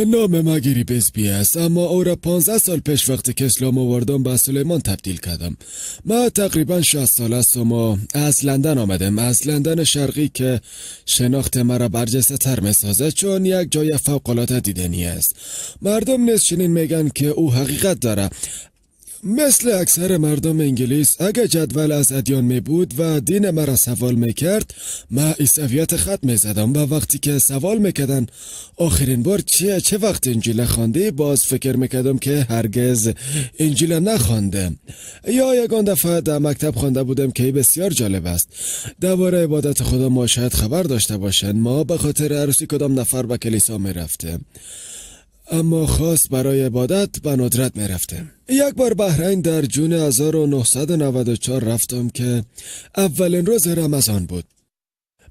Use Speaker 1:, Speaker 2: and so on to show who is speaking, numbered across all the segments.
Speaker 1: نام ما گیری بزبی است، اما او را 15 سال پیش وقتی که اسلام آوردم به سلیمان تبدیل کردم. ما تقریبا 60 سال هستم و از لندن آمدم، از لندن شرقی که شناخت مرا برجسته تر میسازه، چون یک جای فوق العاده دیدنی است. مردم نیز چنین میگن که او حقیقت داره. مثل اکثر مردم انگلیس، اگه جدول از ادیان می بود و دین مرا سوال می کرد، ما عیسویت خط می زدم. و وقتی که سوال می کردن آخرین بار چه وقت انجیل خوانده، باز فکر می کردم که هرگز انجیل نخوانده یا یگان دفعه در مکتب خوانده بودم که بسیار جالب است. درباره عبادت خدا ما شاید خبر داشته باشند. ما به خاطر عروسی کدام نفر به کلیسا می رفتیم، اما خاص برای عبادت به ندرت می رفتیم. یک بار بحرین در جون 1994 رفتم که اولین روز رمضان بود.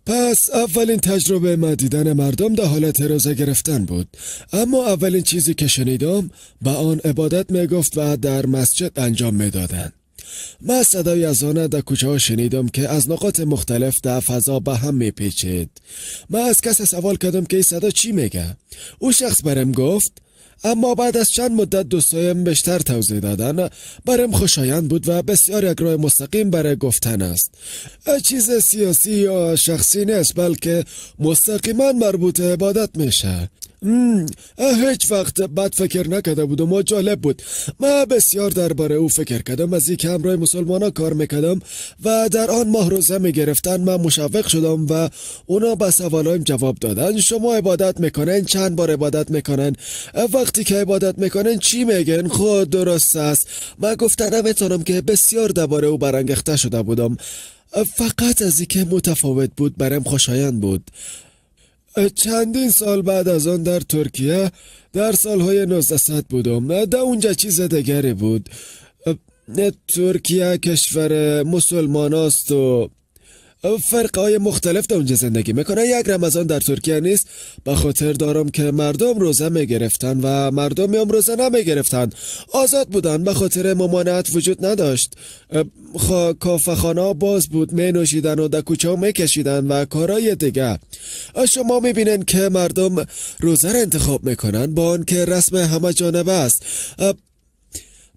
Speaker 1: پس اولین تجربه ما دیدن مردم در حالت روزه گرفتن بود. اما اولین چیزی که شنیدم به آن عبادت می گفت و در مسجد انجام می دادن. من صدای اذان در کوچه ها شنیدم که از نقاط مختلف در فضا به هم می پیچید. من از کس سوال کردم که این صدا چی میگه. او شخص برم گفت، اما بعد از چند مدت دوستایم بیشتر توضیح دادن. برم خوشایند بود و بسیار یک راه مستقیم برای گفتن است. چیز سیاسی یا شخصی نیست، بلکه مستقیما مربوط عبادت میشه. هیچ وقت بد فکر نکرده بودم و جالب بود. من بسیار درباره او فکر کردم. از اینکه همراه مسلمان ها کار میکردم و در آن ماه روزه میگرفتن، من مشوق شدم و اونا به سوالایم جواب دادن. شما عبادت میکنن؟ چند بار عبادت میکنن؟ وقتی که عبادت میکنن چی میگن؟ خود درست است. من گفتن نمیتونم که بسیار درباره او برانگیخته شده بودم. فقط از اینکه متفاوت بود برام خوشایند بود. چندین سال بعد از آن در ترکیه در سالهای 1900 بودم. در اونجا چیز دیگری بود. ترکیه کشور مسلمان است و فرقه های مختلف در اونجا زندگی میکنه. یک رمضان در ترکیه نیست به خاطر دارم که مردم روزه میگرفتن و مردم هم روزه نمیگرفتن، آزاد بودن، به خاطر ممانعت وجود نداشت. کافه خانه باز بود، می نوشیدن و در کوچه می کشیدن و کارای دیگه. شما میبینن که مردم روزه را انتخاب میکنن با آنکه رسم همه جانبه است.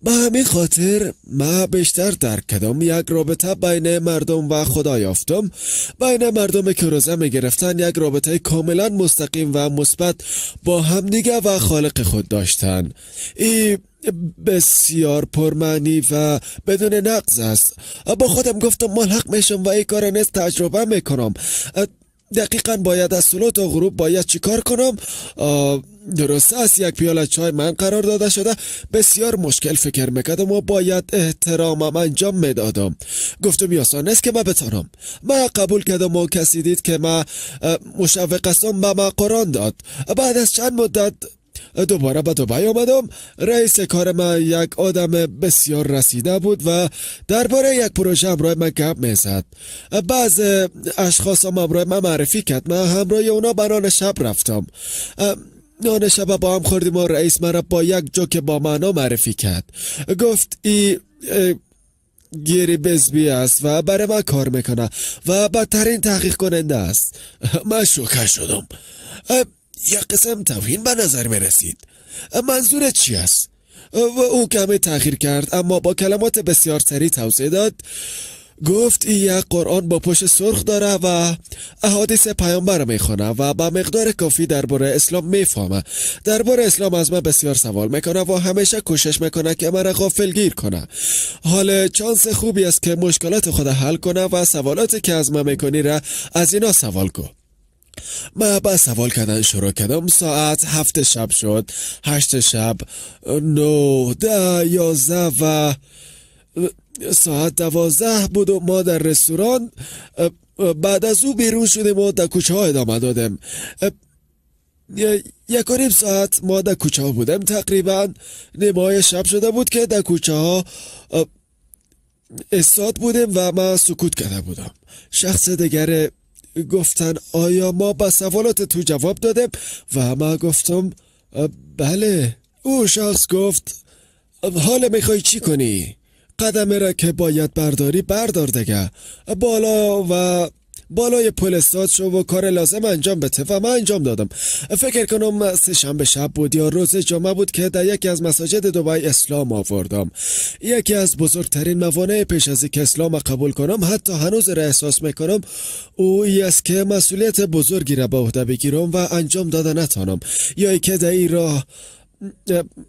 Speaker 1: به همین خاطر ما بیشتر درک کردم. یک رابطه بین مردم و خدا یافتم. بین مردم که روزه می گرفتن یک رابطه کاملا مستقیم و مثبت با همدیگه و خالق خود داشتن. ای بسیار پرمعنی و بدون نقض است. با خودم گفتم ملحق میشم و این کار نیز تجربه میکنم. دقیقا باید از طلوع تا غروب باید چیکار کنم؟ درست است، یک پیاله چای من قرار داده شده. بسیار مشکل فکر میکردم و باید احترامم انجام میدادم. گفتم آسان است که من بتانم. من قبول کردم و کسی دید که من مشوق هستم به من قرآن داد. بعد از چند مدت دوباره به دبی آمدم. رئیس کار من یک آدم بسیار رسیده بود و درباره یک پروژه همراه من گپ میزد. بعض اشخاص هم همراه من معرفی کرد. من همراه اونا به نان شب رفتم. نان شب با هم خوردیم و رئیس مرا با یک جوک با معنا معرفی کرد. گفت ای گیری بزبی است و برای من کار میکنه و بدترین تحقیق کننده است. من شوکه شدم. یک قسم توهین به نظر می رسید. منظورت چی است؟ و او کمی تأخیر کرد، اما با کلمات بسیار سریع توضیح داد. گفت این یک قرآن با پشت سرخ داره و احادیث پیامبر میخوانه و به مقدار کافی درباره اسلام میفهمه. درباره اسلام از من بسیار سوال میکنه و همیشه کوشش میکنه که مرا غافلگیر کنه. حال چانس خوبی است که مشکلات خود حل کنه و سوالاتی که از من میکنی را از اینا سوال کن. من با سوال کردن شروع کردم. ساعت 7 شب شد، 8 شب، 9، 10، 11 و ساعت 12 بود و ما در رستوران بعد از او بیرون شدیم و در کوچه ها ادامه دادیم. 1.5 ساعت ما در کوچه ها بودیم. تقریبا نیمه شب شده بود که در کوچه ها استاد بودیم و من سکوت کرده بودم. شخص دیگر گفتن آیا ما به سوالات تو جواب دادیم؟ و ما گفتم بله. او شخص گفت حالا میخوای چی کنی؟ قدم را که باید برداری بردار دیگه. بالا و بالای پل استاد شو و کار لازم انجام بده و من انجام دادم. فکر کنم سه شنبه شب بود یا روز جمعه بود که در یکی از مساجد دبی اسلام آوردم. یکی از بزرگترین موانع پیش از اینکه اسلام قبول کنم، حتی هنوز را احساس میکنم، او ای است که مسئولیت بزرگی را به عهده بگیرم و انجام داده نتانم یا اینکه در این راه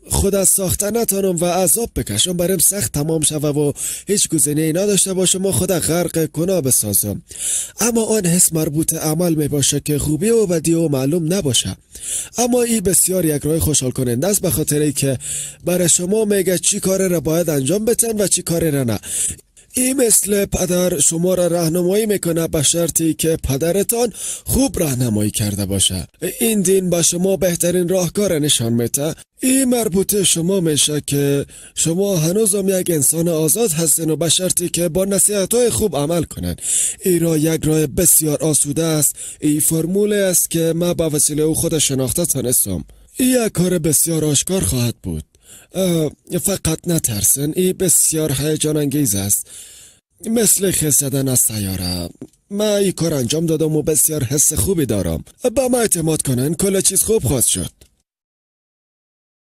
Speaker 1: خود از ساخته نتانم و عذاب بکشم، برم سخت تمام شوه و هیچ گزینه نداشته باشم و خود غرق گناه بسازم. اما آن حس مربوط عمل می باشه که خوبی و بدی و معلوم نباشه، اما این بسیار یک راه خوشحال کننده است، به خاطر که برای شما میگه چی کار را باید انجام بتن و چی کار را نه. این مثل پدر شما را راهنمایی میکنه، به شرطی که پدرتان خوب راهنمایی کرده باشه. این دین به شما بهترین راهکار نشان میده. این مربوط شما میشه که شما هنوزم یک انسان آزاد هستین و به شرطی که با نصیحت های خوب عمل کنن. این راه یک راه بسیار آسوده است. این فرمول است که ما با وسیله او خود شناخته تانستم. این یک کار بسیار آشکار خواهد بود. فقط نترسن، این بسیار هیجان انگیز است، مثل خیز زدن از سیاره. من این کار انجام دادم و بسیار حس خوبی دارم. با ما اعتماد کنن، کل چیز خوب خواهد شد.